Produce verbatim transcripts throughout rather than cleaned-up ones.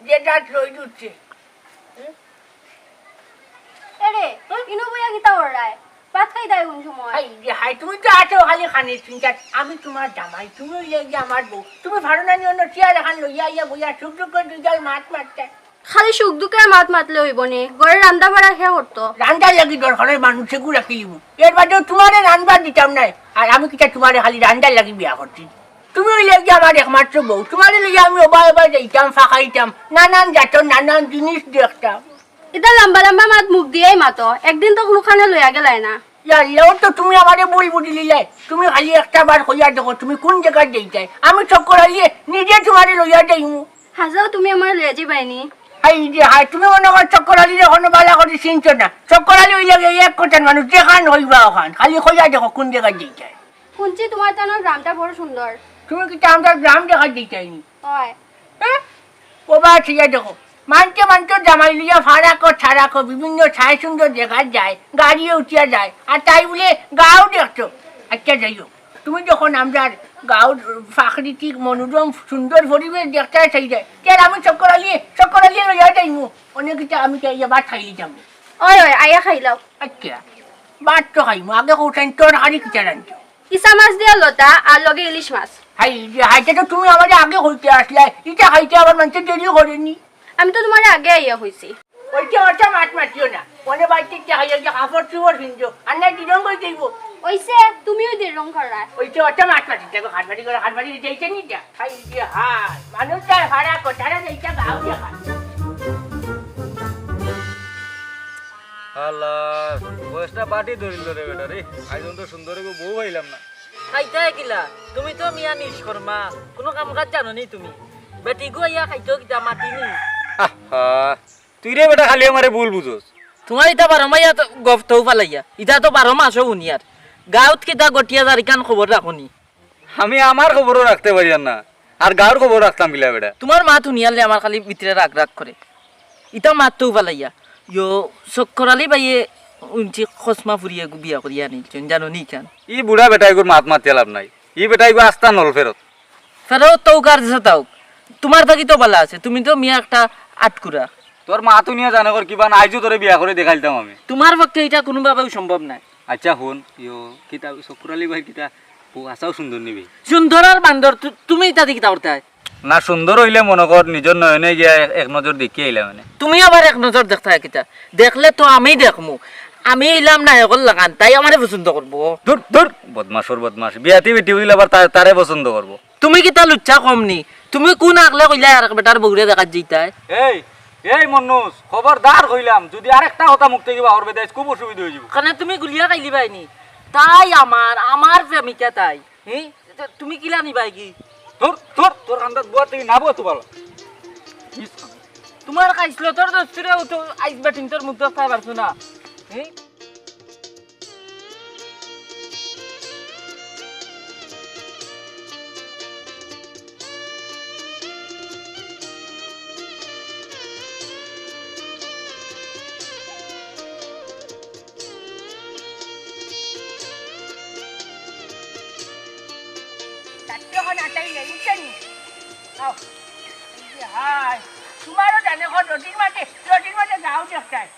যে জাত রইদ উঠছে। এরে, ইনো বইয়া কিতা কররায়? ভাত খাইতায় কুন সময়? হায় রে হায়, তুমি তো আছো খালি খানির চিন্তাত। আমি তুমার জামাই, তুমি অইলায় গিয়া আমার বউ। তুমি পারো না নি অনো চেয়ার এখান লইয়া আইয়া বইয়া সুখ দুঃখ দুইগাল মাত মাততায়? খালি সুখ দুঃখর মাত মাতলে অইবো নি? ঘরর রান্দা বাড়া কে করতো? রান্দার লাগি দরকার অয় মানুষ এগু রাখিলিমু। এর বাদেও তুমারে রানবার দিতাম নায়। আর আমি কিতা তুমারে খালি রান্দার লাগি বিয়া করছি? তুমি অইলায় গিয়া আমার একমাত্র বউ। তুমারে লইয়া আমি ওবায় ওবায় যাইতাম, ফাকাইতাম, নানান জাতর নানান জিনিস দেখতাম। ইতা লাম্বা লাম্বা মাত মুখ দিয়াউ মাতো, একদিন তো কুনুখানে লইয়া গেলায় না। ইয়া আল্লাহ, অউ তো তুমি আমারে ভুল বুঝিলিলায়। তুমি খালি একটা বার কইয়া দেখো, তুমি কুন জাগাত যাইতায়? আমি চক্কর আলিয়ে নিজে তুমারে লইয়া যাইমু। হাছাউ তুমি আমারে লইয়া যাইবায় নি? হায় রে হায়, তুমি মনো করো চক্কর আলিরে কুনু বালা করি চিনছো না? চক্কর আলি অইলায় গিয়া এক কথার মানুষ, যেখান কইবা অখান। খালি কইয়া দেখো কুন জাগাত যাইতায়। হুনছি তুমার তানর গ্রামটা বড় সুন্দর। তুমি কিতা আমরার গ্রাম দেখাত যাইতায় নি? অয়। হ্যাঁ? ওবা, ঠিক আছে, দেখো, মানষে মানষর জামাই লইয়া ফারাকো, ছাড়াকো, বিভিন্ন ছায় সুন্দর জাগাত যায়, গাড়িয়ে উঠিয়া যায়, আর তাই বুলে গাঁও দেখতো। আচ্ছা, যাই হোক, তুমি যখন আমরার গাঁওর প্রাকৃতিক মনোরম সুন্দর পরিবেশ দেখতায় চাইরায়, তে আমি চক্কর আলিয়ে, চক্কর আলিয়ে লইয়া যাইমু। অনেক কিছু আমি চাই যে ভাত খাইলিতাম। অয়, অয়, আইয়া খাইলাও। আচ্ছা, ভাত তো খাইমু, আগে কও চাইন তরকারি কিতা রানছো? ইছা মাছ দিয়া লতা আর লগে ইলিশ মাছ। হায় রে হায়, ইটা তো তুমি আমারে আগে কইতে আছলায়, ইটা খাইতে আবার মানষে দেরি করে নি। আমি তো তুমারে আগে আইয়া কইছি। অইছে, অত মাত মাতিও না। অনে বাড়িত থাকি আইয়া গিয়া কাপড় চোপড় পিনছো, আর নায় দিরং অই যাইবো। অইছে, তুমিও দিরং কররায়। অইছে, অত মাত মাতিও না, দেখো, খাটবাড়ি করে, খাটবাড়ি যাইতে নি যা। হায় রে হায়, মানুষ যায় ফারাকো, তারা যাইতা গাঁও দেখা। হালার, বয়সটা বাটি ধরিল রে বেটা রে। আইজ তো সুন্দর এগু বউ পাইলাম না। খাইতায় কিলা? তুমি তো মিয়া নিষ্কর্মা, কুনু কাম কাজ জানো নি তুমি? বেটিগু আইয়া খাইতো কিতা মাটি নি? আহা, তুই রে বেটা খালি আমারে ভুল বুঝস। তুমার ইতা বারো মাইয়া তো গফ তৌ ফালাইয়া, ইতা তো বারো মাসও হুনিয়ার। গাঁওত কিতা ঘটিয়া যার ইখান খবর রাখো নি? আমি আমার খবরও রাখতে পারিয়ার না, আর গাঁওর খবর রাখতাম কিলা বেটা? তুমার মাত হুনিয়ারলে আমার খালি ভিতরে রাগ রাগ করে। ইতা মাত তৌ ফালাইয়া, ইয়ো, চক্কর আলি ভাইয়ে হুনছি খসমা ফুরি এগু বিয়া করিয়া আনিলছইন, জানো নি ইখান? ই বুড়া বেটা এগুর মাত মাতিয়া লাভ নাই, ই বেটা এগু আস্তা নল ফেরত। ফেরত তো উকার দিছে তাউক, তুমার থাকি তো বালা আছে, তুমি তো মিয়া একটা আটকুরা। তোর মাত হুনিয়া জানে কর কিবা না, আইজও তোরে বিয়া করি দেখাইলতাম আমি। তুমার পক্ষে ইটা কুনুভাবেউ সম্ভব নায়। আচ্ছা হুন, ইয়ো, কিতা চক্কর আলি ভাইর কিতা বউ আছাউ সুন্দর নি বে? সুন্দর আর বান্দর, তু-, তুমি ইতা দি কিতা করতায়? না, সুন্দর অইলে মনো কর নিজর নয়নে গিয়া এক, এক নজর দেখিয়া আইলাম মানে। তুমি আবার এক নজর দেখতায় কিতা? দেখলে তো আমি দেখমু। আমি অইলাম নায়কর লাখান, তাই আমারে পছন্দ করবো। ধুর, ধুর, বদমাশর বদমাশ। বিয়াতি বেটি অইলে আবার তা-, তারে পছন্দ করবো। তুমি কিতা লুচ্চা কম নি? তুমি কুন আকলে কইলায় আরেক বেটার বউরে দেখাত যাইতায়? এই, এই মন্নুস, খবরদার কইলাম, যুদি আরেকটা কথা মুখ থাকি বার করবে দেইছ, খুব অসুবিধা অই যাইবো। কেনে তুমি গুলিয়া খাইলিবায় নি? তাই আমার, আমার প্রেমিকা তাই। হি? তো তুমি কিলা নিবায় গি? ধুর, ধুর, তোর কান্দাত বুয়ার থাকি না বুয়া তো বালা। মিস খান। তুমার খাইছলতর দস্তুরে উঠো, আইজ বেটিন্তর মুখ দেখাত পারছো না। হি? তাতে অখন আটাই নেই, উঠছে নি? আও। এই যে হায়, তুমারও জানে অখন রোদির মাঝে, রোদির মাঝে গাও দেখতায়।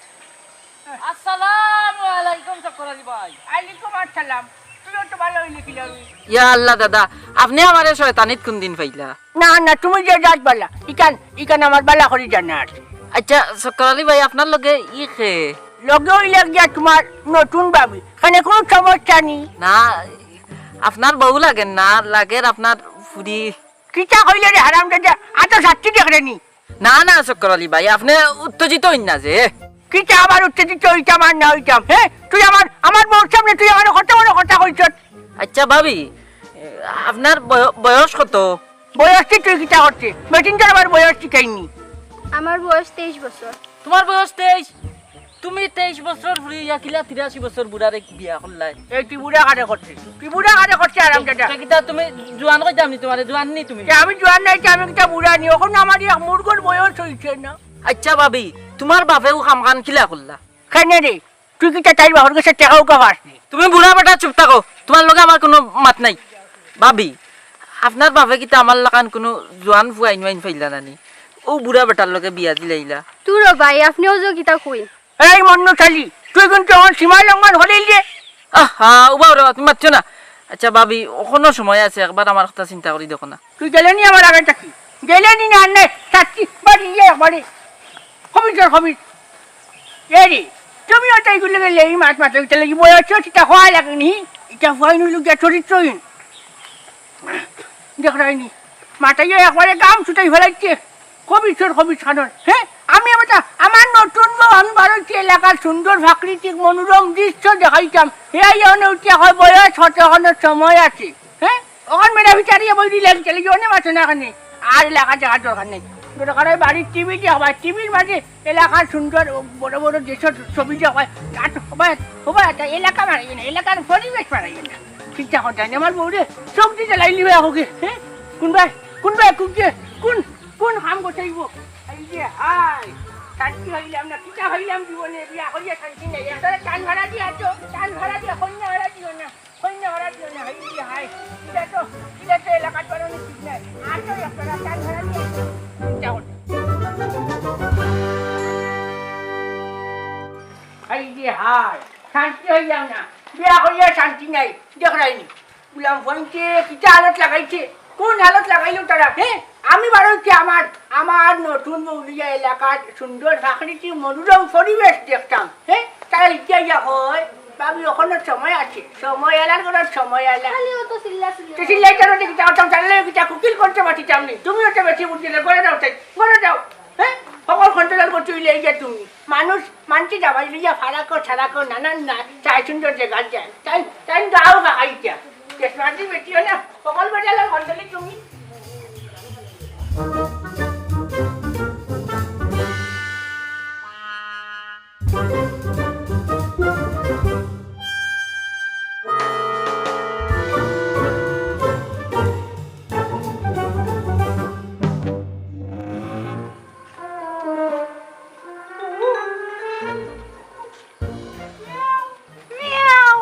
আসসালামু আলাইকুম চক্কর আলী ভাই। আলাইকুম আসসালাম। তুইও তো বালা অইলে কিলা অইলি? ইয়া আল্লাহ দাদা, আপনে আমারে শয়তানিত কুনদিন পাইলা? না, না, তুমি যে জাত বালা, ইখান, ইখান আমার বালা করি জানা আছে। আচ্ছা, চক্কর আলী ভাই, আপনার লগে ই কে? লগে অইলে গিয়া তুমার নতুন ভাবি, কেনে কুনু সমস্যা নি? না, আপনার বউ লাগের না, লাগের আপনার ফুরি। কিতা কইলে রে হারামজাদা, আতো সাক্ষী দেখরে নি? না, না, চক্কর আলী ভাই, আপনে উত্তেজিত অইন না যে। কিতা আবার উত্তেজিত অইতাম আর না অইতাম, হে? তুই আমার, আমার বউর সামনে তুই আমারে কত বড় কথা কইছস? আচ্ছা ভাবি, আপনার বয়-, বয়স কত? বয়স কি তুই কিতা করতে? বেটিন্তর আবার বয়স শিখাইনি। আমার বয়স তেইশ বছর। তুমার বয়স তেইশ? তুমি তেইশ বছর ফুরি অইয়া কিলা তিরাশি বছর বুড়ারে বিয়া করলায়? এই তুই বুড়া কারে করতে? তুই বুড়া কারে করতে হারামজাদা? তে কিতা তুমি জোয়ান কইতাম নি তুমারে? জোয়ান নি তুমি? তে আমি জোয়ান নায়, তে আমি কিতা বুড়া নি? অখন আমার এক মুরগর বয়স অইছে না। আচ্ছা ভাবি, তুমার বাপেও কামকান কিলা করলা? কেনে রে? তুই কিতা তাইর বাপর গেছে টেকা উকা পাস নি? তুমি বুড়া বেটা চুপ থাকো, তুমার লগে আমার কুনু মাত নাই। ভাবি, আপনার বাপে কিতা আমার লাখান কুনু জোয়ান ফুয়াইন-উয়াইন পাইলা না নি? অউ বুড়া বেটার লগে বিয়া দিলাইলা। তুরো ভাই, আপনেও যে কিতা কইন। এই মন্নু চালি, তুই কিন্তু আমার সীমা লঙ্ঘন করিলি রে। আহা, উবাও রে, তুমি মাতছো না। আচ্ছা ভাবি, অখনো সময় আছে, একবার আমার কথা চিন্তা করি দেখো না। তুই গেলে নি আমার আগে থাকি? গেলে নি না, নে, সাক্ষী, বাড়ি গিয়ে একবারে। খবির কর, খবির। এ রে, তুমি অটা ইগুর লগে লেই মাত মাতো, ইটা লাগি বয়স অইছে, ইটা হওয়া লাগেনি। ইটা হওয়াই নইল গিয়া চরিত্রহীন। দেখরায়নি, মাতাইয়া একবারে গাম ছুটাই ফেলাইছে। খবির কর, খবির কর। হে, আমি আবার তা-, আমার নতুন বউ, আমি বারইছি এলাকার সুন্দর প্রাকৃতিক মনোরম দৃশ্য দেখাইতাম। হে, এই অনে উঠিয়া কয় বয়স অইছে, অখনো সময় আছে। হে, অখন বেটা বিচারিয়া বই দিলে, চলে গিয়ে অনে মাতো না কেনে। আর এলাকা দেখার দরকার নাই। দরকার অয় বাড়ির টিভি দেখবায়, টিভির মাঝে এলাকার সুন্দর বড় বড় যেসব ছবি দেখবায়, আর তো হবায়, হবায়, তা এলাকা মারাইও না, এলাকার পরিবেশ মারাইও না। চিন্তা করতে হয় না, আমার বউরে চোখ দিয়ে জ্বালাইলি ভাই আমাকে, হ্যাঁ? কোন ভাই, কোন ভাই, কোন কে, কোন, কোন কাম গোছাইব? এই যে হায়, শান্তি হইলাম না, কিতা হইলাম জীবনে, বিয়া হইয়া শান্তি নাই। একটা টান ভাড়া দিয়ে আছো, টান ভাড়া দিয়ে কন্যা ভাড়া দিও না। কইন না, ওরা দিও না, হায় রে হায়। ইটা তো, ইটা তো এলাকাত বানানি ঠিক নাই। আর তো একটা রাস্তা ধরা দিয়ে চিন্তা করতে। হায় রে হায়, শান্তি হইলাম না। বিয়া করিয়া শান্তি নাই, দেখরায়নি। গুলাম ফোনকে কিতা হালত লাগাইছে, কোন হালত লাগাইলো তারা, হে? আমি বারইছি আমার, আমার নতুন বউ লইয়া এলাকার সুন্দর প্রাকৃতিক মনোরম পরিবেশ দেখতাম, হে? তারা ইতিয়া ইয়া কয়, ভাবি, অখনো সময় আছে, সময় আলার ঘরো সময় আলা। খালি অত চিল্লা চিল্লি তো চিল্লাইতে না দেখি, যাও, যাও, জানলে কিতা কুকিল করতে পারছিতাম নি। তুমি অত বেশি বুঝছিলে, ঘরো যাও তাই, ঘরো যাও, হে? সকল কন্ট্রোল করতে অইলে এই যে তুমি। মানুষ, মানছি যাবাই লইয়া ফারাকো, ছাড়াকো, নানান না, চাই সুন্দর জায়গা যায়। তাই, তাই গাও বাগাইতা। চেষ্টা বেটিও না, সকল বেটালে কন্ট্রোলে তুমি। মিয়াও,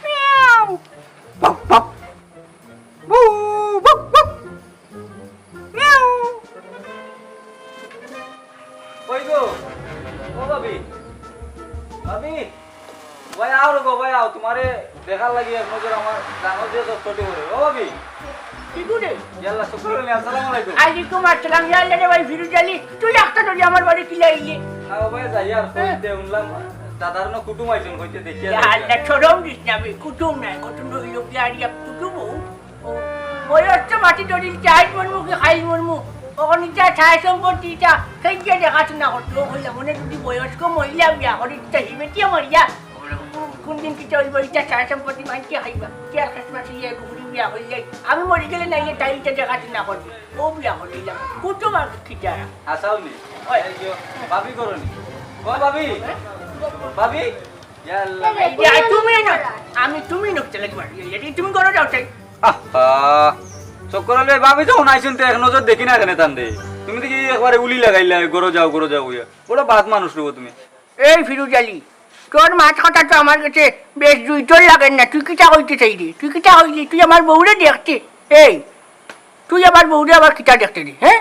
মিয়াও। বক, বক। বু, বক, বক। মিয়াও। কই গো? ও ভাবি। ভাবি। ভাই আও রে গো, ভাই আও। তোমারে দেখার লাগি এক নজর আমার জানো যে চটচটি করে। ও ভাবি। কি করে? ইয়াল্লা, শুক্র আলী, আসসালামু আলাইকুম। আলাইকুম আসসালাম। ইয়াল্লা রে ভাই ফিরোজ আলী, তুই একটা ধরি আমার বাড়ি কিলা আইলি? না ও ভাই, যাই আর কইতে শুনলাম, দাদার না কুটুম আইছইন কইতে দেখিয়া ইয়া যাই। আল্লাহ, শরম দিস না বে, কুটুম নায়, কুটুম রইল কি আর ইয়া কুটুম ও? ও, বয়স তো মাটি ধরিল, চাইল মরমু কি খাইল মরমু? অখন ইটা ছায়া সম্পত্তি ইটা, সেই যে দেখাশোনা করতো, ও কইলাম, মনে যদি বয়স্ক মহিলা বিয়া করি, ইটা হিমেটিয়া মরিয়া, কোন দিন কিতা অইব, ইটা ছায়া সম্পত্তি মানকে খাইবা, কি আর খাস মাসি ইয়া কুকুরি বিয়া করিলাই, আমি মরি গেলে না ইয়ে তাই ইটা দেখাশোনা করবে। ও বিয়া করিলাম, কুটুম আর কিতা? হাসাও নি? ওই। এই যে, ভাবি করো নি? ও ভাবি? ভাবি? ইয়া আল্লাহ। এই যে, আই, তুমি না, আমি তুমি না, চলে যাও, এই যে, তুমি করো যাও, তাই। আহা, চক্কর আলী, ভাবি যখন আইছইন, তো এক নজর দেখি না কেনে তানরে। তুমি দেখি একবারে উলি লাগাইলা, ঘরো যাও, ঘরো যাও, ইয়া। বড় বাদ মানুষ রে তুমি। এই ফিরোজ আলী, তোর মাত কথা তো আমার কাছে বেশ জুইতর লাগে না। তুই কিতা কইতে চাইলি? তুই কিতা কইলি? তুই আমার বউরে দেখতে। এই, তুই আমার বউরে আবার কিতা দেখতে রে, হে?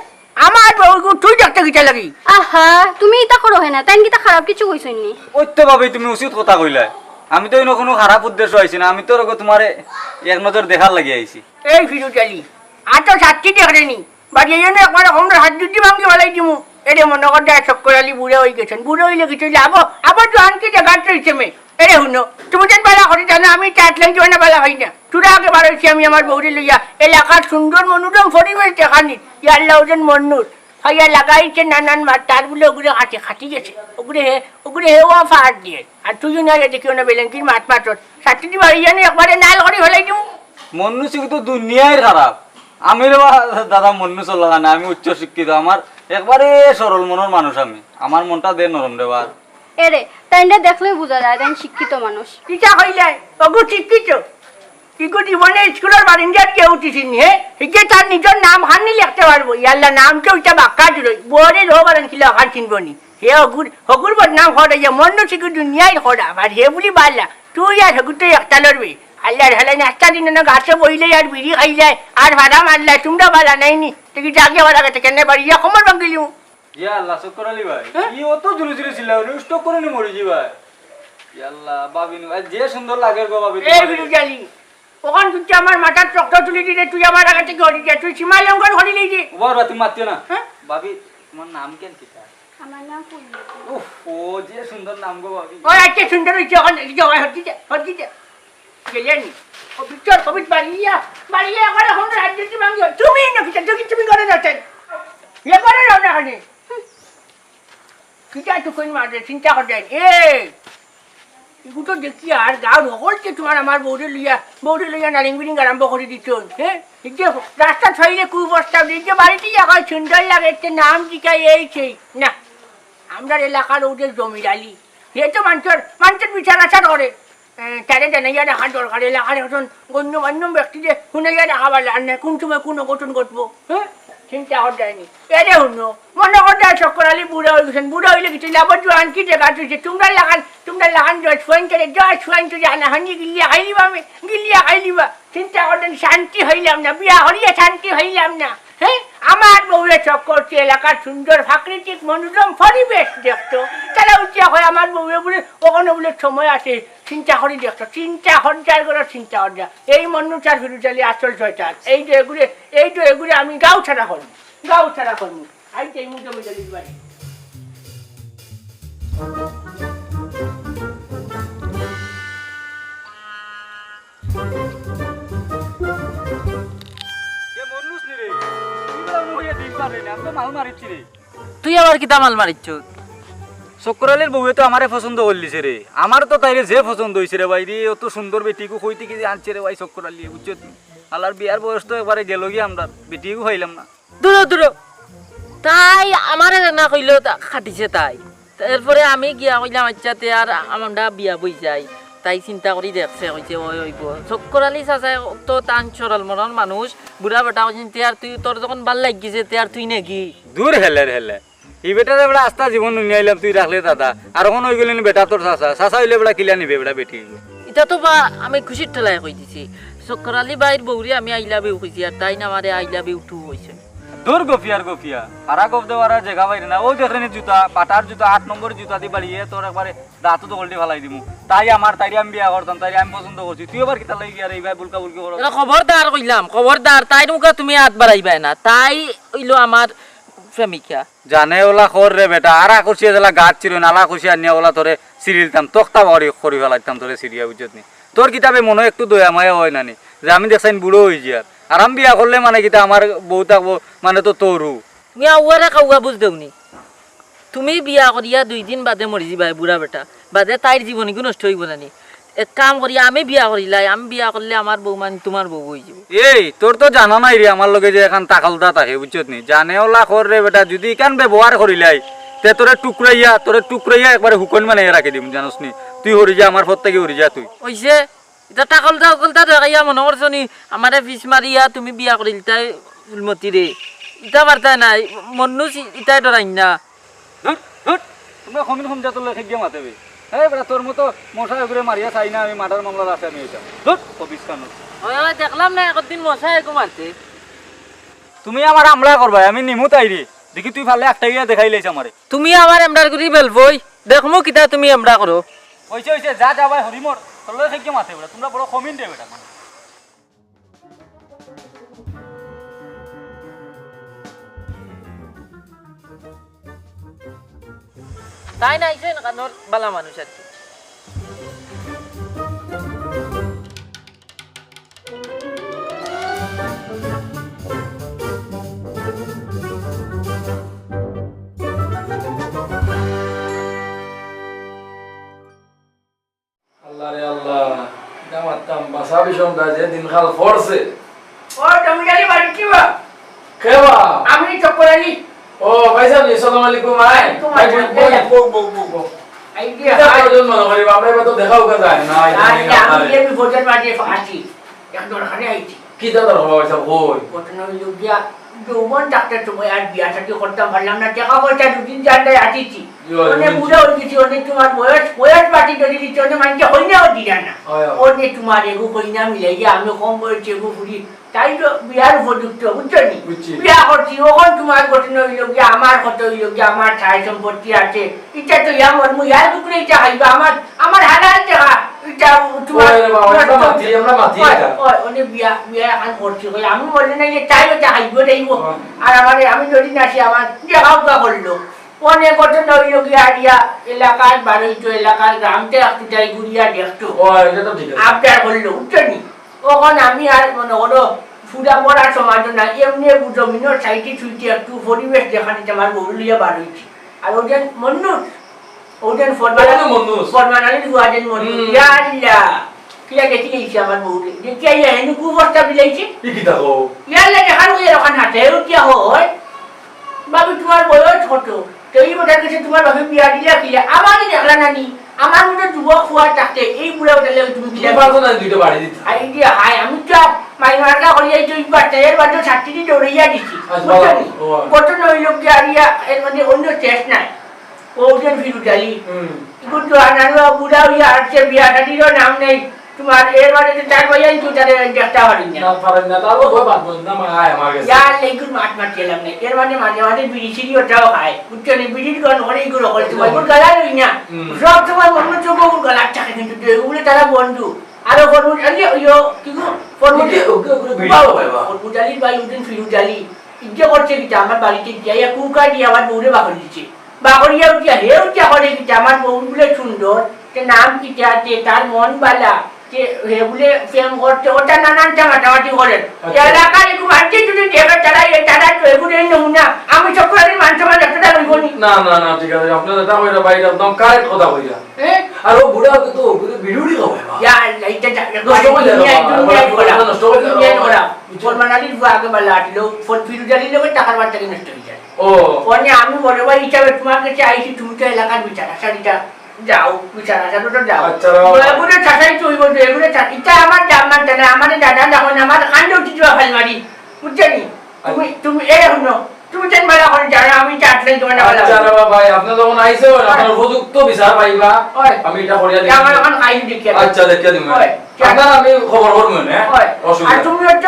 আমার বউ তুই দেখতে কিতা লাগি? আহা, তুমি ইতা করো হে না, তাইন কিতা খারাপ কিছু কইছইন নি? ওই তো ভাবি, তুমি উচিত কথা কইলায়। আমি তো ইনো কুনু খারাপ উদ্দেশ্য আইছি না, আমি তো ওরকম তোমারে এক নজর দেখার লাগি আইছি। এই ফিরোজ আলী, আর তো সাক্ষী দেখরে নি, বাড়ি আইয়া না একবার আমরা হাত দুটি ভাঙ্গি ফালাই দিমু। এরে মনে কর যায় চক্কর আলী বুড়া অই গেছইন, বুড়া অইলে কিছু অইলে আবো, আবার তো আনকি জাগাত রইছে মে। এরে হুনো, তুমি যেন বালা করি জানো, আমি চাটলাম জীবনে বালা অই না। তোরা আগে বার অইছি আমি আমার বউরে লইয়া এলাকার সুন্দর মনোরম পরিবেশ দেখানি। ইয়াল্লা ওজন মন্নুর। খাইয়া লাগাইছে নানান মাত, তার বুলে ওগুরে কাছে খাটি গেছে। ওগুরে হে, ওগুরে হে ও ফাহার দিয়ে। আর তুইও না দেখি ওনা বেলেঙ্কির মাত মাতত। সাথে দি বাড়ি জানি একবারে নাল করি ফেলাই দিমু। মন্নু সিং তো দুনিয়ার খারাপ। আমি রে বা দাদা মন্নু চল্লা না, আমি উচ্চ শিক্ষিত। আমার একবারে সরল মনর মানুষ আমি। আমার মনটা দে নরম রে বার। এরে, তাইনরে দেখলেউ বুঝা যায়, তাইন শিক্ষিত মানুষ। কিতা কইলে? ওগু শিক্ষিত। ইগু জীবনে স্কুলর বারিন্দাত কেউ উঠিছিল নি, হে? হিগে তার নিজর নাম খান নি লেখতে পারবো। ইয়াল্লা নাম কেউ ইটা বাক্কা জুড়ই। বরে রো বারান কিলা খান চিনবো নি। হে হগুর, হগুর বদনাম হর ইয়া মন্নু সিগু দুনিয়ার খরা। আর হে বুলি বাল্লা। তুই আর হগুর তো একটা লড়বে। আল্লাহর হালাই নাস্তা দিন না, গাছে বইলে আর বিড়ি খাইলে আর ভাড়া মারলে, তোমরা বালা নাই নি। দেখি জাগিয়ে আবার আগে থেকে নে বাড়ি গিয়া কোমর ভাঙিলিমু। ইয়া আল্লাহ, চক্কর আলী ভাই, হ্যাঁ? ই অত জোরে জোরে চিল্লাও, stroke করে নি মরি যাইবায়। ইয়া আল্লাহ, ভাবি নু, আজ যে সুন্দর লাগে গো ভাবি এ তোমারে। বিরুজালি, ওখান তুই আমার মাথার চক্কর তুলি দিলে, তুই আমার আগে থেকে হরি যা, তুই সীমা লঙ্ঘন করি নেই যে। ও বাবা, তুমি মাতিও না। হ্যাঁ? ভাবি, তোমার নাম কেন কিতা? আমার নাম পূর্ণিমা। উফ, ও যে সুন্দর নাম গো ভাবি। ও, আচ্ছা, সুন্দর হইছে, ওখান থেকে যাও, হরি যা, হরি যা। গেলেন। ও ভিতর, ও ভিতর বাড়িয়া, বাড়িয়া একবারে হন্ডা হাত দিতে ভাঙিও। তুমি না ভিতর, তুমি, তুমি করে যাচ্ছেন। এ করে যাও না এখানে। কিতা তুই কোন মাঝে চিন্তা করছেন? এ, এগু তো দেখি আর গাঁও হকলকে তোমার আমার বউরে লইয়া, বউরে লইয়া নারিং বিরিং আরম্ভ করে দিচ্ছেন। হ্যাঁ? এই যে রাস্তা ছইলে কুপ্রস্তাব, এই যে বাড়িতে এখন সুন্দর লাগে, এতে নাম জিকাই এই সেই। না, আমরার এলাকার ওদের জমির আলী। এ তো মানুষের, মানুষের বিচার আচার করে। এ, তারে জানাইয়া রাখা দরকার, এলাকার একজন গণ্যমান্য ব্যক্তিরে হুনাইয়া রাখা ভালা, আর না কোন সময় কোন অঘটন ঘটবো, হ্যাঁ? চিন্তা করা যায়নি। এরে হুনো, মনে করা যায় চক্কর আলী বুড়া হয়ে গেছেন, বুড়া হইলে কিছু লাভ জোয়ান কি জায়গা তুইছে, তোমরা লাগান, তোমরা লাগান দশ পয়েন্ট করে, দশ পয়েন্ট করে হানাহানি গিলিয়া খাইলিবা আমি, গিলিয়া খাইলিবা। চিন্তা করলেন শান্তি হইলাম না, বিয়া হরিয়া শান্তি হইলাম না। হ্যাঁ, আমার বউয়ে চক্কর করছে, এলাকার সুন্দর প্রাকৃতিক মনোরম পরিবেশ দেখতো। তারা উঠিয়া কয় আমার বউয়ে বলে ওখানে বলে সময় আছে, চিন্তা করি দেখতো, চিন্তা হজ্জার করে চিন্তা হজ্জা। এই মন্নু চার ফিরুজালি আসল শয়তান। এই যে এগুরে, এই যে এগুরে আমি গাঁও ছাড়া করবো, গাঁও ছাড়া করবো। আই যে এই মুজো মুজো লিখবানি। এ মরলুস নি রে? তুই বলে মুখে দিন পারে না, আমি তো মাল মারিচ্ছি রে। তুই আবার কিতা মাল মারিচ্ছ? চক্কর আলীর বউয়ে তো আমারে পছন্দ করলিছে রে। আমার তো তাইরে যে পছন্দ হইছে রে ভাই রে, অত সুন্দর বেটিগু কই থাকি যে আনছে রে ভাই চক্কর আলী, বুঝছো তুই? আল্লাহর বিয়ার বয়স তো একবারে গেল গিয়া, আমরা বেটিগু পাইলাম না। দূরো, দূরো। তাই আমারে না কইলো, তা খাটিছে তাই। এরপরে আমি গিয়া কইলাম, "আচ্ছা, তে আর আমরা বিয়া বই যাই।" তাই চিন্তা করি দেখছে, কইছে, "ওই অইবো।" চক্কর আলী চাচায় তো তান সরল মনর মানুষ, বুড়া বেটা কইছেন, "তে আর তুই, তোর যখন ভাল লাগিছে, তে আর তুই নেগি?" দূর হেলে রে হেলে। ই বেটারে বেটা আস্তা জীবন দুনিয়া আইলাম তুই রাখলে দাদা। আর অখন অই গেলি নি বেটা তোর চাচা। চাচা অইলে বেটা কিলা নিবে বেটা বেটি? ইটা তো বা আমি খুশির ঠেলায় কই দিছি। চক্কর আলী ভাইর বউরে আমি I love you কইছি, আর তাইন আমারে I love you too কইছে। দূর গফিয়ার গফিয়া, হারা গফ দেওয়ার আর জাগা পাইরে না। অউ দেখরে নি জুতা, বাটার জুতা, আট নম্বর জুতা দি বাড়িয়ে তোর একবারে দাঁতও তো গল্টি ফালাই দিমু। তাই আমার, তাইরে আমি বিয়া করতাম, তাইরে আমি পছন্দ করছি। তুই আবার কিতার লাগি গিয়া রে ইবায় বুলকা বুলকি করো? এরা খবরদার কইলাম, খবরদার, তাইর মুখে তুমি আত বাড়াইবায় না। তাই অইলো আমার প্রেমিকা। জানে ওলা কর রে বেটা, আরা খুশি যেলা গাছ ছিল, নালা খুশি আনিয়া ওলা তোরে সিরিলতাম, তক্তা বাড়ি করি ফালাইতাম তোরে সিরিয়া, বুঝছত নি? তোর কিতাবে মনো একটু দয়া মায়া অয় না নি? যে আমি দেখছাইন বুড়ো অইযিয়ার। আর আমি বিয়া করলে মানে কিতা আমার বউ থাকবো, মানে তো তোরও। মিয়া উয়ারে কাউয়া বুঝ দেও নি। তুমি বিয়া করিয়া দুই দিন বাদে মরি যিবায় বুড়া বেটা। বাদে তাইর জীবনীগু নষ্ট অইবো না নি? এক কাম করি, আমি বিয়া করিলাই, আমি বিয়া করলে আমার বউ মানে তুমার বউ অইযিবো। এই, তোর তো জানা নাই রে, আমার লগে যে এখান তাকালদা থাকে, বুঝছত নি? জানে ওলা কর রে বেটা, যুদি ইখান ব্যবহার করিলাই, তে তোরে টুকরাইয়া, তোরে টুকরাইয়া একবারে হুকন বানাইয়া রাখি দিমু, জানোস নি? তুই হরি যা, আমার পথ থাকি হরি যা তুই। অইছে, ইতা তাকালদা উকালদা দেখাইয়া মনো করছো নি, আমারে ফিস মারিয়া তুমি বিয়া করিলতায় ফুলমতিরে। ইতা পারতায় নায়, মন্নুস ইতায় ডরাইন না। ধুর, ধুর, তুমরা কমিন কম জাতর লগে খেগিয়া মাতে বে। এই বেটা, তোর মতো মশা এগুরে মারিয়া চাই না আমি, মার্ডার মামলার আসামি অইতাম। ধুর, খবিস খানোর। অয়, অয়, দেখলাম না একদিন মশা এগু মারতে। তুমি আমার আমলা করবায়, আমি নিমু তাইরে। দেখি তুই পারলে একটা গিয়া দেখাইলাইছ আমারে। তুমি আমার এমডার করি বেলবই, দেখমু কিতা তুমি এমডা করো। অইছে, অইছে, যা, যা ভাই, হরিমর, তোর লগে খেগিয়া মাতে বেটা, তুমরা বড় কমিন রে বেটা। তাইন আইছইন কানোর বালা মানুষ আর কি। আল্লাহ রে আল্লাহ, কিতা মাততাম, বাছা বিষমটা যে দিনকাল পড়ছে। ও, তুমি জানি বাড়ি কি বা? কে বা? আমি চক্কর আলী। ও, ভাইসাব, আসসালামু আলাইকুম, আয়। ওয়ালাইকুম আসসালাম। বউ, বউ, বউ, বউ, বউ। এই যে কিতা আয়। প্রয়োজন মনে করি, বাপরে, এবার তো দেখা উকা যায় না, এই আচ্ছা, জানি না, আমি আরে। যে বিপদের মাঝে আছি, এক দরকারে আইছি। কিতা দরকার, ভাইসাব, কই? ঘটনা অইল গিয়া, যৌবন থাকতে সময় আর বিয়া শাদী করতাম পারলাম না, টাকা পয়সা দুদিন জানলে আসিছি। অনে বুড়া অই গেছি, অনে তুমার বয়স, বয়স বাটি ধরি দিছে, অনে মানষে কইনাও দিরা না। অয়, অয়। অনে তুমার এগু কইনা মিলাইয়া আমি কম বয়সে এগু ফুরি, তাই তো বিয়ার উপযুক্ত, বুঝছো নি? বুঝছি। বিয়া করছি, অখন তুমার ঘটনা অইলো গিয়া, আমার কত অইলো গিয়া, আমার ঠাই সম্পত্তি আছে, ইটা তো ইয়া মরমু, ইয়ার কুকুরে ইটা খাইবা, আমার, আমার হালাল টেকা, ইটা তুমার ওরে বাবা, আমরা মাতি, আমরা মাতি অয়, ইটা। অয়, অনে বিয়া, বিয়া এখান করছি, কই আমি মরলে না, ইয়ে তাই ওটা খাইবো, খাইবো। হ্যাঁ। আর আমারে, আমি যদি না আসি, আমার বিয়া খাওয়া করলো। অনে ঘটনা অইলো গিয়া, আর ইয়া এলাকার বারইতো, এলাকার গ্রামতে একটু যাই ঘুরিয়া দেখতো। ও, এটা তো ঠিক আছে। আবদার করলো, বুঝছো নি? অখন আমি আর মনে করো, ফুরা পড়ার সমাজও না, এমনি জমিনর সাইডে সুইডে একটু পরিবেশ দেখানিত আমার বউ লইয়া বারইছি। আর ওজন মন্নুর, ওজন ফরমান, ওজন মন্নুর। ফরমান আলীর ফুয়া যেন মন্নুর। হুম। ইয়া আল্লাহ, কিলা দেখি লইছে আমার বউরে। দেখি আইয়া হেনু কুপ্রস্তাব দিলাইছে। ই কিতা কও? ইয়া আল্লাহ, দেখার ওই এরকম হাতে, ও কিয়া হয়? বাবু, তুমার বয়স কত? তো ই বেটার গেছে তুমার বাপে বিয়া দিলা কিলা? আমারে দেখলা না নি? আমার মতো যুবক ফুয়া থাকতে এই বুড়া বেটার লগে তুমি বিয়া তুমি পারছো না দুইটা বাড়ি দিতে? আই দিয়া হায়, আমি তো মাই মার্কা করি এই তো ই বাচ্চা, এর বাদে ছাত্রী দৌড়াইয়া দিছি। আচ্ছা, বুঝছো বাবা, নি? ও। কত নইল কি আর ইয়া, এর মধ্যে অন্য শেষ নাই। ও যে ফিরুজ আলী। হুম। কিন্তু আনারুয়া বুড়া হইয়া আসছে, বিয়া শাদিরও নাম নেই। তুমার এর মানে তো চার ভাই আনছো, তারে দেখতে পারি না। না, পারেন না, তারও ভয় বাঁচবো না, মা আয় আমার গেছে। ইয়ার লেগুর মাত মাতিয়ে লাভ নেই। এর মানে মাঝে মাঝে বিড়ি সিড়ি ওটাও খায়। বুঝছো নি? বিড়ির গন্ধ করে এগুলো করে। তোমার এগুলো গালা লই না। হুম। সব সময় অন্য চোখ ওগুলো গালার থাকে, কিন্তু তো এগুলো তারা বন্ধু। আরো ফরমুজ আলী, ওই ও, কি গো? ফরমুজ ওকে, ওকে, ওকে, বিড়ি বাবা, খাওয়ায় বা? ফরমুজ আলীর ভাই উদ্দিন ফিরুজ আলী। ইজ্জা করছে কিতা? আমার বাড়িতে গিয়া ইয়া কুকা দিয়ে আমার বউরে বাহর দিছে। বাহরিয়া উঠিয়া হে উঠিয়া করে কিতা? আমার বউ বলে সুন্দর, তে নাম কিতা, তে তার মন বালা, তে হে বলে প্রেম করছে, ওটা নানান মাতামাতি করেন। আচ্ছা। এলাকার একটু মানছে যদি দেখে তারা, এ তারা তো এগুলো এই নমুনা। আমি চক্করালির মান সম্মান একটা রইব নি। না, না, না, ঠিক আছে, আপনি যেটা কইরা বাইরে একদম কারেক্ট কথা কইরা। হ্যাঁ? আর ও বুড়া হতে তো ওগুলো বিড়ুড়ি খাওয়ায় বা? ইয়া আল্লাহ, এটা যা-, নষ্ট করে দিল দুনিয়ায়, বাবা, দুনিয়ায় ওরা করা। নষ্ট করে দিল দুনিয়ায় বাবা। করা। ফরমান আলীর ফুয়া আগে বালা আছিল, ফর-, ফিরুজ আলীর লগে টাকার বাট্টারি নষ্ট হয়ে যায়। ও। ফোনে আমি বড় ভাই হিসাবে তোমার কাছে আইছি, তুমি তো এলাকার বিচার আচার এটা যাও, বিচার আচার তো যাও। আচ্ছা, বাবা। দয়া করে চাচাই তো হইব, দয়া করে চা-, এটা আমার দাম মানতে না, আমার দাদা যখন আমার কাণ্ডে উঠি যাওয়া ফাল মারি, বুঝছো নি? তুমি, আচ্ছা। তুমি, এ হুনো, তুমি যেন বালা করে জানো, আমি চাটলে তোমার না বালা আচ্ছা, হইব। রে বাবা, ভাই, আপনি যখন আইছেন, আপনার উপযুক্ত বিচার পাইবা। হয়। আমি এটা করিয়া দিই। আমার এখন খাই দেখি আমি। আচ্ছা, দেখিয়া দিমু। হয়। আপনার আমি খবর করবো, হ্যাঁ? হয়। অসুবিধা আর নেই। তুমি হচ্ছ?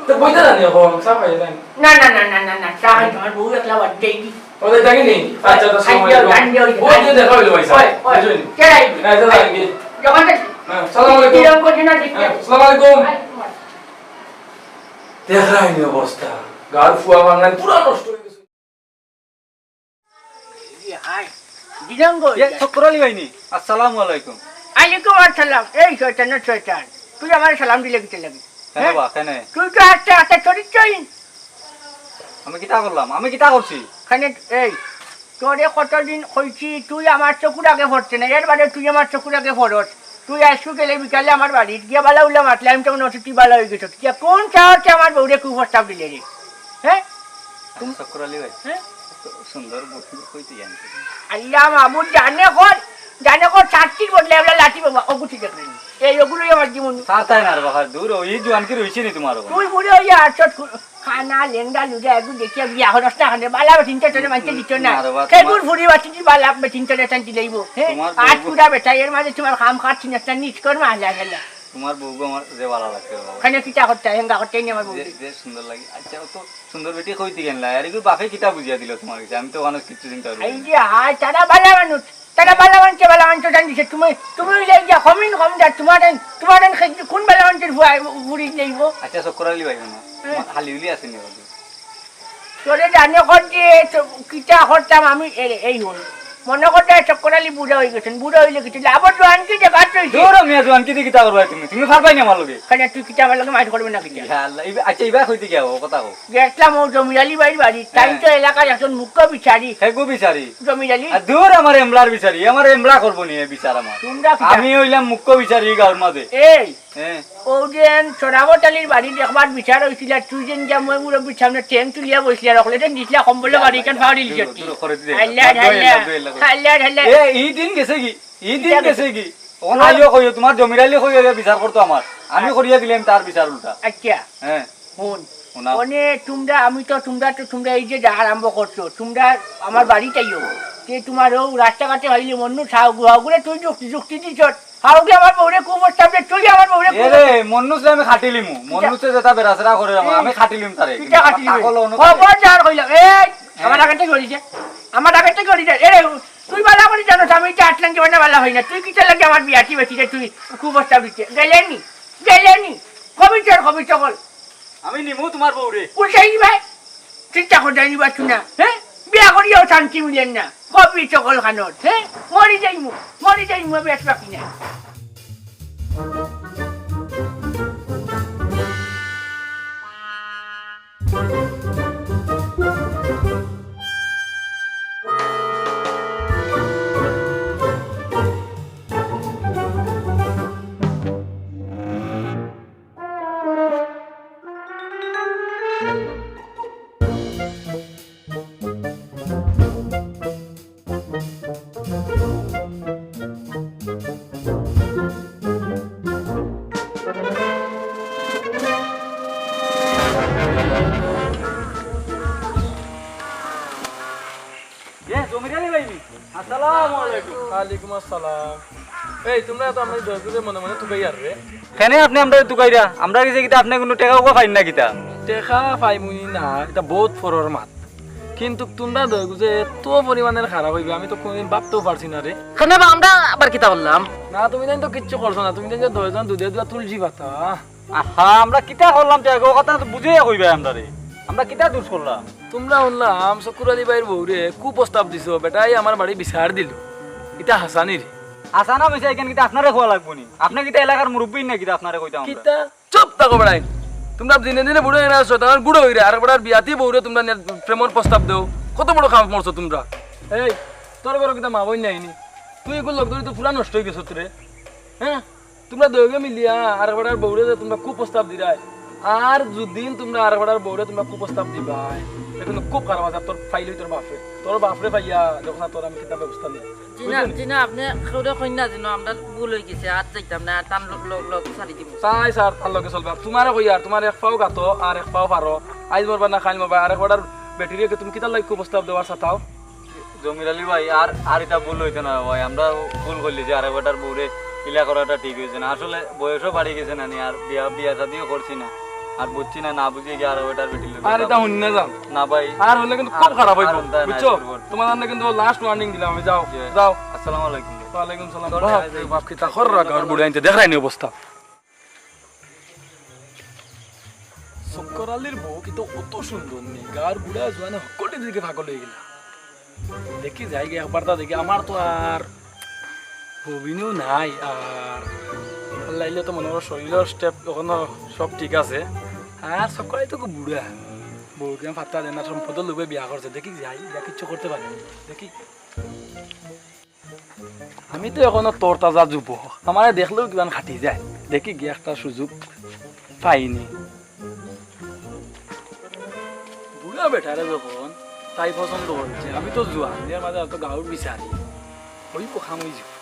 তো বইতে জানি এখন, চা খাই নাই। না, না, না, না, না, না, চা খাই তোমার বউ একলা বাদ দেই কি? ও, তাই নাকি নি? আচ্ছা, আচ্ছা, খাই আসসালামু দিও, আলাইকুম। জান দিও, ওই যে দেখা হইলো ভাই সাহেব। হয়, হয়। বুঝলেন? কে আইবে? হ্যাঁ, যা যাই কি? যখন তো হ্যাঁ, আসসালামু আলাইকুম। কিরম করছে না দেখতে? হ্যাঁ, আসসালামু আলাইকুম। আলাইকুম আসসালাম। দেখরায় নি অবস্থা, গার ফুয়া বাঙালি পুরা নষ্ট হয়ে গেছে। জি, হাই। দিলাম গো। এ, চক্কর আলী ভাই নি? আসসালামু আলাইকুম। আলাইকুম আসসালাম। এই শয়তানের শয়তান, তুই আমার সালাম দিলে কিতা লাগে? কেনে হ্যাঁ? বা, কেনে? তুই তো আস্তে আস্তে চরিত্রহীন। আমি কিতা করলাম? আমি কিতা করছি? কেনে, এই, তোরে কতদিন কইছি, তুই আমার চকুর আগে পড়তে না, এর বাদে তুই আমার চকুর আগে পড়স। তুই আইজকু গেলে বিকালে আমার বাড়িত গিয়া বালা উলা মাতলে, আমি তো মনে হচ্ছে তুই বালা হয়ে গেছস। কিয়া, কোন সাহসে আমার বউরে কুপ্রস্তাব দিলে রে? হ্যাঁ? আচ্ছা, চক্কর আলী ভাই, হ্যাঁ? এত সুন্দর বউ কইতে জানছি। আল্লাহ মাবুদ, জানে কর, জানে কর, ছাত্রীর বদলে আমরা লাঠি বাবা, অগুটি দেখলেন। এই ওগুলোই আমার জীবন। সারতায় না রে বাবা, দূর হ, এই জোয়ান কি রইছে নি তোমার ওখানে? তুই বুড়ো হইয়া আছস, খানা, লেংড়া, লুজা, এগু দেখিয়া বিয়া হরস না, খানে বালা বেটিন তো তোরে মানতে দিত না। না রে বাবা, সে তোমার দূর ফুড়ি বাটি দি বালা বেটিন তোরে তান দিলাইব। হ্যাঁ? তোমার আজ বউ পুরা বেটা, এর মাঝে তোমার খাম খাট ছিনস না, নিষ্কর্মা হালা হালা। তোমার বউগু আমার যে বালা লাগছে রে বাবা। খানে কিতা করতে, হেঙ্গা করতে নি আমার বউ। যে, যে সুন্দর লাগে। আচ্ছা, অত সুন্দর বেটি কই থেকে আনলা? আরে, কি বাপে কিতা বুঝিয়া দিল তোমার কাছে? আমি তো অনেক কিছু চিন্তা করি। এই যে, হায়, তারা বালা মানুষ। তারা বালা মানষে, বালা মানষে জান দিছে। তুমি, তুমি ওই যে, এই যে, কমিন কম যা, তোমার দেন, তোমার দেন খে-, কোন বালা মানষের ফুয়া-, ফুড়ি নেইব? আচ্ছা, চক্কর আলী ভাই, শোনো। হ্যাঁ। তোমার হালি উলি আছে নি বাবা? তোরে জানে কর যে, তো, কিতা করতাম আমি, এ, এই হল। মনে করতে চক্কর আলী বুড়া হয়ে গেছেন, বুড়া হইলে কিছু লাভ, জোয়ান কি যে গাছ হইছে? দূর মিয়া, জোয়ান কি দিয়ে কিতা করবায় তুমি? তুমি পারবায় না আমার লগে। কেনে তুই কিতা আমার লগে মাইর করবে না কিতা? ইয়া আল্লাহ, ইবা-, আচ্ছা, ইবা কইতে গিয়া ও কথা কও। গেছলাম ও জমির আলী ভাইর বাড়ি, তাই হ্যাঁ। তো এলাকার একজন মুখ্য বিচারি। হে গো বিচারি। জমির আলী। আর দূর আমার এমলার বিচারি, আমার এমলা করবো নি এ বিচার আমার। তোমরা কিতা? আমি হইলাম মুখ্য বিচারি এই গাঁওর মাঝে। এই, হ্যাঁ। ও যে সরাবত আলীর বাড়ি দেখবার বিচার হইছিল, আর তুই যেন গিয়া মই মুরব্বীর সামনে ঠেং তুলিয়া বইছিলি, আর অকলে যেন দিছিলা কম্বল ইয়া বাড়ি আল্লাহ, কেন ফাউরি ইয়া দিলি আল্লাহ, কি? দূর করে দিলে। আল্লাহ, আল্লাহ, আল্লাহ, আল্লাহ, আল্লাহ। আল্লাহ, আল্লাহ। এ, ই দিন গেছে কি? ই দিন কিতা গেছে গেছে? কি? ওখানে আইও কইও, তোমার জমির আলী কইও বিচার করতো আমার। আমি আ- করিয়া দিলাম তার বিচার উল্টা। আচ্ছা। হ্যাঁ। হুন। অনে তুমরা, আমি তো তুমরা, তো তুমরা এই যে যা আরম্ভ করছো, তুমরা আমার বাড়িত আইও। তে তুমার অউ রাস্তাঘাটে পাইলে মন্নু সাউগু, হাউগুরে তুই যুক্তি, যুক্তি দিছস। হাউগুরে আমার বউরে কুপ্রস্তাব দে, তুই আমার বউরে কু- এরে, মন্নুসরে আমি খাটিলিমু। মন্নুসে যেটা বেড়াছেড়া করে আমার, আমি খাটিলিম তারে। কিতা খাটিলিমু? খবরদার কইলাম। এই, আমার আগে থাকি সরি যা। আমার আগে থাকি সরি যা। এরে, তুই বালা করি জানোস, আমি ইটা আটলাম জীবনে বালা অই না। তুই কিতার লাগি আমার বিয়াতি বেটিরে তুই কুপ্রস্তাব দিতে? গেলে নি, গেলে নি। কবি চল, কবি চল। আমি নিমু তুমার বউরে। উল্টাই দিবায়। চিন্তা কর, যাই নিবা তুই না, হে? বিয়া করিয়াও শান্তি মিলের না। কবি চকল খানোর, হে? মরি যাইমু, মরি যাইমু, বেশ বাকি না। এ, জমির আলী ভাই নি? আসসালামু আলাইকুম। ওয়ালাইকুম আসসালাম। এই, তুমরা তো আমরারে দয় গুজে মনে মনে তুকাইয়ার রে। কেনে আপনে আমরারে তুকাইরা? আমরার গেছে কিতা আপনে কুনু টেকা উকা পাইন না কিতা? টেকা পাইমুনি না, ইটা বউত ফরর মাত। কিন্তুক তুমরা দয় গুজে এত পরিমাণের খারাপ অইবা, আমি তো কুনুদিন ভাবতেও পারছি না রে। কেনে বা আমরা আবার কিতা করলাম? না, তুমি তাইন তো কিচ্ছু করছো না, তুমি তাইন যে দশজন দুধে দুয়া তুলসী পাতা। আহা, আমরা কিতা করলাম তে আগে? অউ কথা তো বুঝাইয়া কইবায় আমরারে। আমরা কিতা দুষ করলাম? তুমরা হুনলাম চক্কর আলী ভাইর বউরে কুপ্রস্তাব দিছো, বেটায় আমার বাড়ি বিচার দিলো। ইতা হাছা নি রে? হাছা না মিছা ইখান কিতা আপনারে কওয়া লাগবো নি? আপনে কিতা এলাকার মুরব্বি না কিতা আপনারে কইতাম আমরা? কিতা? চুপ থাকো বেটাইন। তুমরা দিনে দিনে বুড়া অইরা, শয়তানর গুড়া অইরা, আরেক বেটার বিয়াতি বউরে তুমরা নিয়া প্রেমর প্রস্তাব দেও। কত বড় কাম করছো তুমরা। এই, তোর ঘরো কিতা মা-বইন নাই নি? তুই ইগুর লগ ধরি তো পুরা নষ্ট অই গেছত রে। হ্যাঁ? তুমরা দুইওগে মিলিয়া আরেক বেটার বউরে যে তুমরা কুপ্রস্তাব দিরায়, আর যুদিন তুমরা আরেক বেটার বউরে তুমরা কুপ্রস্তাব দিবায়, তে কিন্তু খুব খারাপ আছে। আর তোর পাইলে তোর বাফরে, তোর বাফরে পাইয়া দেখো না তোর আমি কিতা ব্যবস্থা নেই। জি না, বুঝছো নি? জি না, আপনে কেউরে কইন না, জি না, আমরার ভুল অই গেছে, আর যাইতাম না, আর তান ল-, ল-, লগ ছাড়ি দিমু। তাই স্যার, তার লগে চলবা। তুমারে কইয়ার, তুমার এক পাও গাতো আর এক পাও পারো। আইজ মরবা না কাইল মরবা, আরেক বেটার বেটিরে তুমি কিতার লাগি কুপ্রস্তাব দেওয়ার চাও? জমির আলী ভাই, আর, আর ইতা ভুল অইতো না ভাই, আমরা ভুল করলিছি, আরেক বেটার বউরে ইলা করাটা ঠিক অইছে না। আসলে বয়সও বাড়ি গেছে না নি, আর বিয়া, বিয়া শাদিও করছি না, আর বুঝছি না, না বুঝিয়া গিয়া আরেক বেটার বেটির লগে আর ইতা হুনি না যাও। না ভাই। আর অইলে কিন্তু খুব আর, খারাপ অইবো, আর ইতা না বুঝছো? শুরু করছি। তুমার জন্য কিন্তু last warning দিলাম আমি, যাও, জি। যাও। আসসালামু আলাইকুম। ওয়ালাইকুম সালাম। চল, বাপ যাই, যাই। রে বাপ, কিতা কররা গাউর বুড়াইন্তে, দেখরায় নি অবস্থা। চক্কর আলীর বউ কিতা অত সুন্দর নি, গাউর বুড়া জুয়ানে হক্কলটির দিকে পাগল অই গেলা। দেখি যাই গিয়া একবার তা দেখি, আমার তো আর হবিনও নাই, আর আল্লাহ আইলে তো মনে করো শরীরর step এখনো সব ঠিক আছে। আর চক্কর আলী তো খুব বুড়া, বউরে পাত্তা দেয় না, সম্পদর লোভে বিয়া করছে। দেখি যাই, ইয়া কিচ্ছু করতে পারে না। দেখি। আমি তো এখনো তরতাজা যুবক, আমারে দেখলেউ কিমান খাটি যায়। দেখি গিয়া একটা সুযোগ পাইনি। বুড়া বেটারে যখন তাই পছন্দ করছে, আমি তো জুয়ান, এর মাঝে অত গাউর বিচারি, অইবো কাম অইযিবো।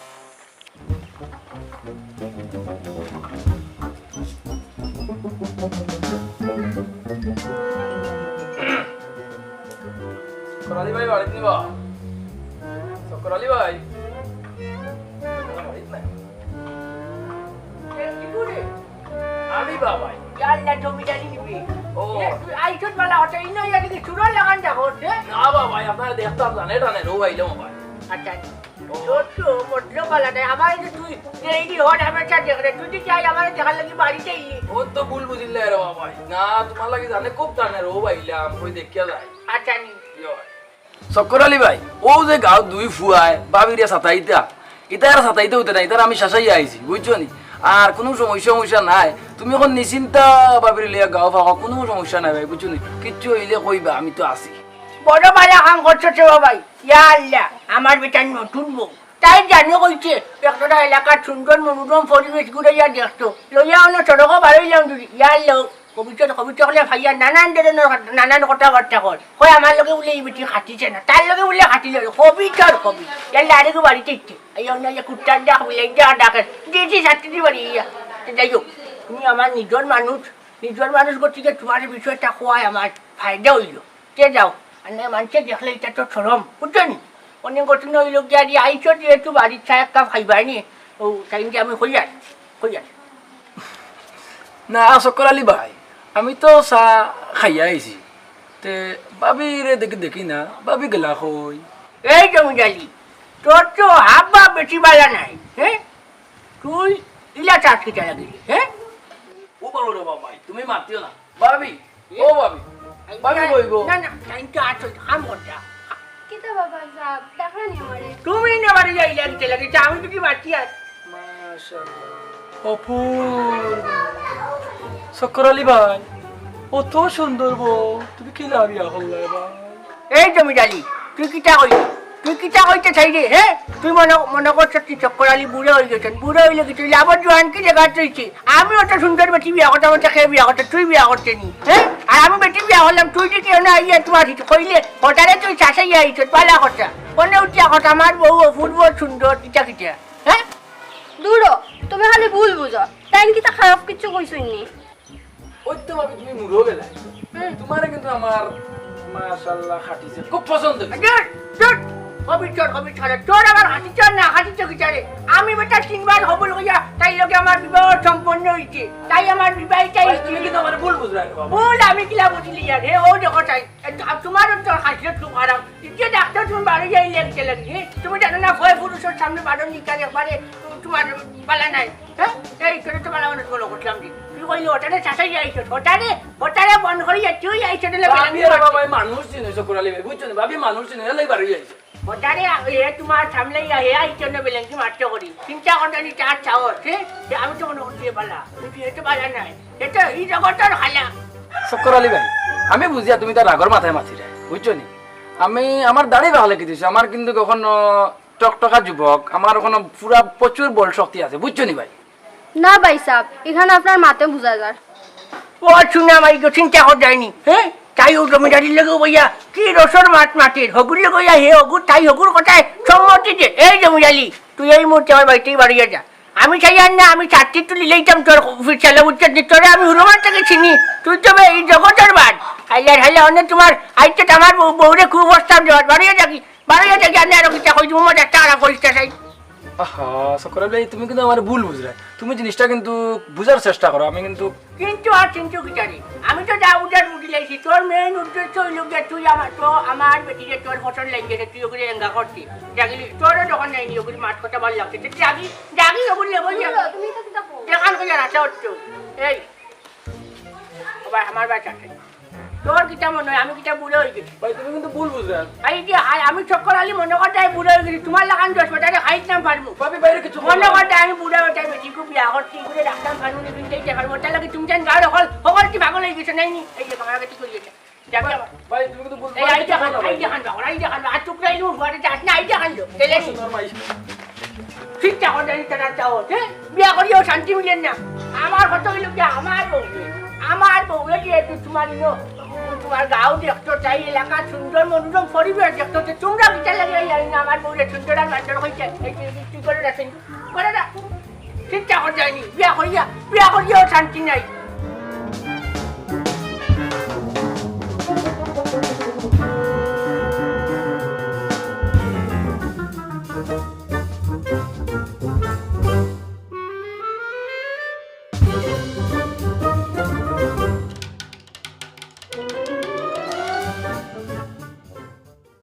চক্কর আলী ভাই বাড়িত নি বা? চক্কর আলী ভাই? বাড়িত নাই। এ, কিতা রে? আমি বা ভাই। ইয়া আল্লাহ, জমিদারি নিবি। ও। এ, তুই আইছত বালা কথা, ইনো ইয়া দেখি চুরর লাখান দেখো, দে। না বা ভাই, আপনারে দেখতাম জানে টানে, রৌ আইলাম ভাই। আচ্ছা, আচ্ছা। ও। তোর তো মতলব বালা নাই, আমার এই যে তুই, যে এই যে হন, আমার সাথে দেখলে, তুই যে চাই আমার দেখার লাগি বাড়িতে আইলি। ও তো ভুল বুঝিলে রে বা ভাই। না, তুমার লাগি জানে খুব টানে, রৌ আইলাম, কই দেখিয়া যাই। আচ্ছা, নি। ইয়ো। চক্কর আলী ভাই, অউ যে গাউত দুই ফুয়ায় ভাবিরে সাতাইতা, ইতার সাতাইতে অইতে না, ইতার আমি শাসাইয়া আইছি, বুঝছো নি? আর কুনু সমস্যা, সমস্যা নাই, তুমি অখন নিশ্চিন্তা ভাবিরে লইয়া গাউ ফাকো, কুনু সমস্যা নাই ভাই, বুঝছো নি? কিচ্ছু অইলে কইবা, আমি তো আছি। বড় বালা কাম করছো রে বা ভাই, ইয়া আল্লাহ, আমার বেটার নতুন বউ। তাই জানো কইছে, একটা এলাকার সুন্দর মনোরম পরিবেশ ঘুরাইয়া দেখতো। লইয়া অনো সড়কো বারইলাম যদি, ইয়া আল্লাহ, কবিতা, কবিতা অকলে ভাইয়া নানান ধরনর কথা, নানান কথাবার্তা কয়। কয় আমার লগে বুলে ই বেটি খাটিছে না, তার লগে বুলে খাটিল। কবিতার কবি। ইয়া আল্লাহ, আরেকগু বাড়িত আইতে। এই অন্য ইয়া কুত্তার ডাক, বিলাই ডাক ডাকে। দিছি ছাত্রী বাড়ি ইয়া। তো যাই হোক, তুমি আমার নিজর মানুষ, নিজর মানুষ গতিকে তুমার বিষয়টা কওয়ায় আমার ফায়দা অইলো। তে যাও, আর নায় মানষে দেখলে ইটা তো শরম, বুঝছো নি? অনেক গতি নইল গিয়া দি আইছো যেহেতু বাড়িত চা এক কাপ খাইবায় নি, ও তাইনরে আমি কইয়ার, কইয়ার। না, চক্কর আলী ভাই, আমি তো চা খাইয়া আইছি। তে ভাবিরে দেখি, দেখি না, ভাবি গেলা কই? এই জমিদারি, তোর তো হাবভাব বেশি বালা নাই, হ্যাঁ? তুই ইলা চাস কিতা লাগি, হ্যাঁ? ও বাবা রে বাবা, তুমি মাতিও না। ভাবি, ও ভাবি, ভাবি কই গো? না, না, তাইন তো আছো, কাম করতা। কিতা বাবা সাব, ডাকরা নি আমারে? তুমি না বাড়ি যাইলে আনতে লাগে, যে আমি যদি মাতি আর। মাশাআল্লাহ। অপূর্ব। চক্কর আলী ভাই, অত সুন্দর বউ, তুমি কিলা বিয়া করলায় ভাই? এই জমিদারি, তুই কিতা কইলি? তুই কিতা কইতে চাইরে, হে? তুই মনো, মনো করছস তুই চক্কর আলী বুড়া অইগেছইন, বুড়া অইলে কিতা অইলে, আবার জোয়ান কি জাগাত রইছে? আমি অত সুন্দর বেটি বিয়া করতাম, অত কে বিয়া করতে, তুই বিয়া করতে নি, হে? আর আমি বেটি বিয়া করলাম, তুই যদি না আইয়া তুমার হিত কইলে, হঠাৎ তুই চাচাইয়া আইছস, বালা কথা। মনে উঠিয়া কথা, আমার বউ অপূর্ব সুন্দর, কিতা কিতা, হে? দূর হ, তুমি খালি ভুল বুঝো। তাইন কিতা খারাপ কিচ্ছু কইছইন নি? ওই তো ভাবি, তুমি মুড়ো গেলায়। হুম। তুমারে কিন্তু আমার মাশাআল্লাহ খাটিছে, খুব পছন্দ হইছে। ধুর, ধুর, অবিচার, অবিচার। তোর আবার খাটিছে না, খাটিছে কিতারে? আমি বেটা তিনবার কবুল কইয়া, তাই লগে আমার বিবাহ সম্পন্ন হইছে। তাই আমার বিবাহিতা ভাই, তুমি স্ত্রী। কিন্তু আমার ভুল বুঝলায় রে বাবা। ভুল আমি কিলা বুঝলি আর? হে, ও দেখো তাই। এ, তো, তুমার তো খাসিয়ত খুব খারাপ। যে ডাক্তার তুমি বাড়ি যাই লেগছে লাগি, হে? তুমি জানো না, ভয় পুরুষের সামনে বারো নিকার একবারে তুমার বালা নাই। হ্যাঁ? এই, তোরে তো বালা মানুষ মনো করছিলাম রে। তুই কইলি, ওটারে চাচাই আইছস, ওটারে, ওটারে বন্ধ করি যাচ্ছি, ওই আইছস, দিলে ভাবি বেলামি আর মারছে। বাবা, এই মানুষ চিনো, চক্কর আলী ভাই, বুঝছো নি? ভাবি মানুষ চিনো, এলাই বাড়ি আইছে। ওটারে, এ তুমার সামনে ইয়া, হে আইছস না বেলামি মারতে করি। চিন্তা করতে নি, তার সাহস, হে? হে, আমি তো মনো করছি, এ বালা। কিন্তু এ তো বালা নাই। এ তো এই জগতর হালা। চক্কর আলী ভাই, আমি বুঝিয়া তুমি তার রাগর মাথায় মাতিরায়, বুঝছো নি? আমি আমার দাড়ি বাগালে কি দিছি, আমার কিন্তু অখনো টকটকা যুবক, আমার অখনো পুরা প্রচুর বল শক্তি আছে, বুঝছো নি ভাই? না ভাই সাব, ইখান আপনার মাতে বুঝা যার। ও শুনা ভাই, তো চিন্তা কর যায়নি, হ্যাঁ? তাই ও জমিদারির লগে বইয়া কি রসর মাত মাতের, হগুর লগে বইয়া হে হগুর, তাই হগুর কথায় সম্মতি দে। এই জমিদারি, তুই এই মুহূর্তে আমার বাড়িতেই বাড়িয়া যা। আমি চাই আর না, আমি চাকরি তুলি লইতাম তোর অফিস চালা, বুঝছস নি? তোরে আমি হুরুমার থেকে চিনি, তুই তো বে এই জগতর বাদ। হাইলার হাইলা অনে তুমার আইতে আমার বউ, বউরে খুব প্রস্তাব দেওয়ার, বাড়িয়া যাকি। বারো হাজার টাকা আমি আরো কিতা কই দিমু, মজা একটা আরাম করিস না, সাই। আহা, চক্কর আলী ভাই, তুমি কিন্তু আমার ভুল বুঝরায়। তুমি জিনিসটা কিন্তু বুঝার চেষ্টা করো, আমি কিন্তু কিন্তু আর কিন্তু কিতা রে? আমি তো যা বুঝার বুঝি লাইছি, তোর main উদ্দেশ্য অইলো গিয়া তুই আমার, তো আমার বেটিরে তোর পছন্দ লাগি গেছে, তুই ওগুলি এঙ্গা করতি। জাগিলি, তোরও যখন নাইনি ওগুলি মাত কথা ভালা লাগছে, তুই জাগি, জাগি ওগুলি লেবো না। তুমি তো কিতা কও? দেখান কইয়া রাখা হচ্ছে। এই, ও ভাই, আমার ভাই চাচা। তোর কিতা মনে হয় আমি কিতা বুড়া অই গেছি? ভাই, তুমি কিন্তু ভুল বুঝরায়। এই যে হাই, আমি চক্কর আলী মনে করতে আমি বুড়া অই গেছি। তুমার লাখান দশ বেটারে খাইতাম পারমু। ভাবি, বাইরে কিছু মনে করতে আমি বুড়া বেটায় বেটিগু বিয়া করছি, এগুলো রাখতাম পারমু, নিবিন চাইতে পারমু। তার লাগি তুমি জান গাঁর হকল, হকল কি পাগল অই গেছো, নাই নি? এই যে বাংলা বেটি করি গেছে। যাবি আবার। ভাই, তুমি কিন্তু ভুল এই আইডিয়া খান, আইডিয়া খান, বাবা, আইডিয়া খান। আর টুকরা ইলু ফুয়ারে যাস না, আইডিয়া খান লো। তেলে নি। সুন্দর ভাই। ঠিক তখন জানি তারা চাও, হ্যাঁ? বিয়া করিয়াও শান্তি মিলের না। আমার কত অইলো কি, আমার বউ, আমার বউ, এই যে একটু তুমার ইনো, তুমার গাঁও দেখতো চাই, এলাকা সুন্দর, মনোরম পরিবেশ দেখতো, তো তুমরা বিচার লাগে, এই জানি না, আমার বউরে সুন্দর আর বান্দর হইছে, এই যে কি করে রাখেন, করে না। চিন্তা কর যায়নি, বিয়া করিয়া, বিয়া করিয়াও শান্তি নাই।